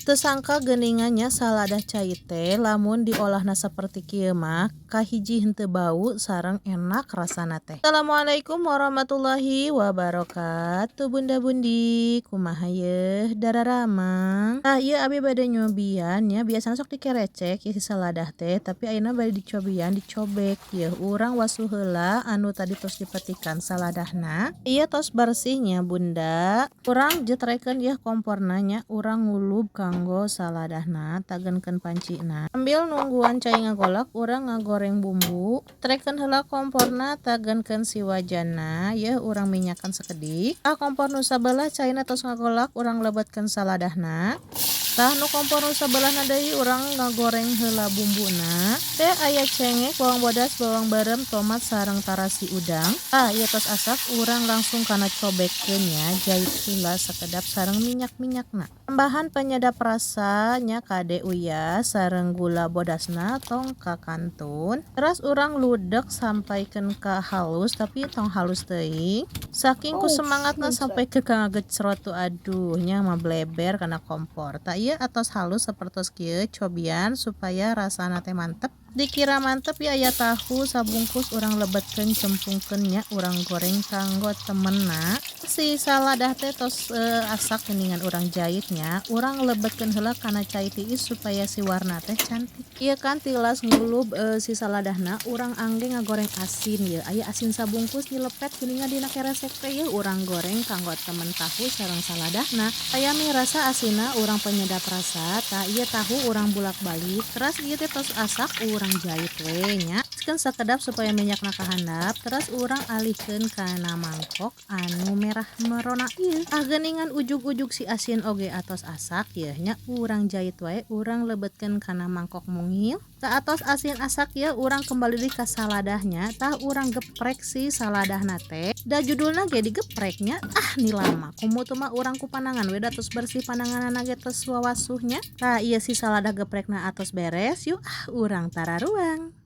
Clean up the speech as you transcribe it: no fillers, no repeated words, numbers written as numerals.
Teu sangka geuningan nya saladah cai teh lamun diolahna saperti kieu mah, kahiji henteu bau sareng enak rasana teh. Assalamualaikum warahmatullahi wabarakatuh, Bunda Bundi. Kumaha yeuh, dararamang? Tah, ieu abi bade nyobian nya. Biasana sok dikerecek ieu si saladah teh, tapi ayeuna bade dicobian dicobek. Yeuh, urang wasuh heula anu tadi tos dipetikan saladahna. Ieu tos bersih nya, Bunda. Urang jetrekeun yeuh komporna nya, urang ngulub kanggo saladahna, tagenkeun pancina. Sambil nungguan cai ngagolak, urang ngagoreng bumbu. Trekeun heula komporna, tagenkeun si wajanna, yeuh urang minyakan sakedik. Tah, kompor nu sabelah caina tos ngagolak, urang lebetkeun saladahna. Tah, nu kompor nu sabelahna deui urang ngagoreng heula bumbuna. Teh aya cengek, bawang bodas, bawang beureum, tomat sareng tarasi udang. Tah, ieu tos asak, urang langsung kana cobekkeun nya, jait heula sakedap sareng minyak-minyakna. Tambahan penyedap rasa nya, kade uyah sareng gula bodasna tong kakantun. Teras urang ludek sampaikeun ka halus, tapi tong halus teuing. Saking ku Oh, semangatna shit. Sampai ke ngagecrot tuh, aduh nya, mableber kana kompor. Tah, ieu atos halus sapertos kieu, cobian supaya rasana teh mantep. Dikira mantep ya, aya tahu sabungkus, urang lebetkeun, cempungkeun nya, urang goreng kanggo temenna. Si saladah teh tos asak geuningan, urang jait nya, urang lebetkeun heula kana cai tiis supaya si warna teh cantik. Ieu kan tilas ngulub si saladahna, urang angge ngagoreng asin yeuh. Aya asin sabungkus nyilepet geuningan dina keresek teh, yeuh urang goreng kanggo temen tahu sareng saladahna. Aya mie rasa asinna, urang penyedap rasa. Tah, ieu tahu urang bulak-balik. Teras ieu teh tos asak, urang jait we nya. Keun sakedap supaya minyakna kahandap, teras urang alihkeun kana mangkok anu merah merona ieu. Ah, geuningan ujug-ujug si asin oge atos asak yeuh nya, urang jait wae, urang lebetkeun kana mangkok mungil. Tah, atos asin asak yeuh, urang kembali deui ka saladahnya. Tah, urang geprek si saladahna teh. Da judulna ge digeprek nya. Ah, nilama komo teu mah urang ku panangan we, da tos bersih pananganna ge, tos wawasuh nya. Tah, ieu si saladah geprekna atos beres, yuk ah urang tararuang.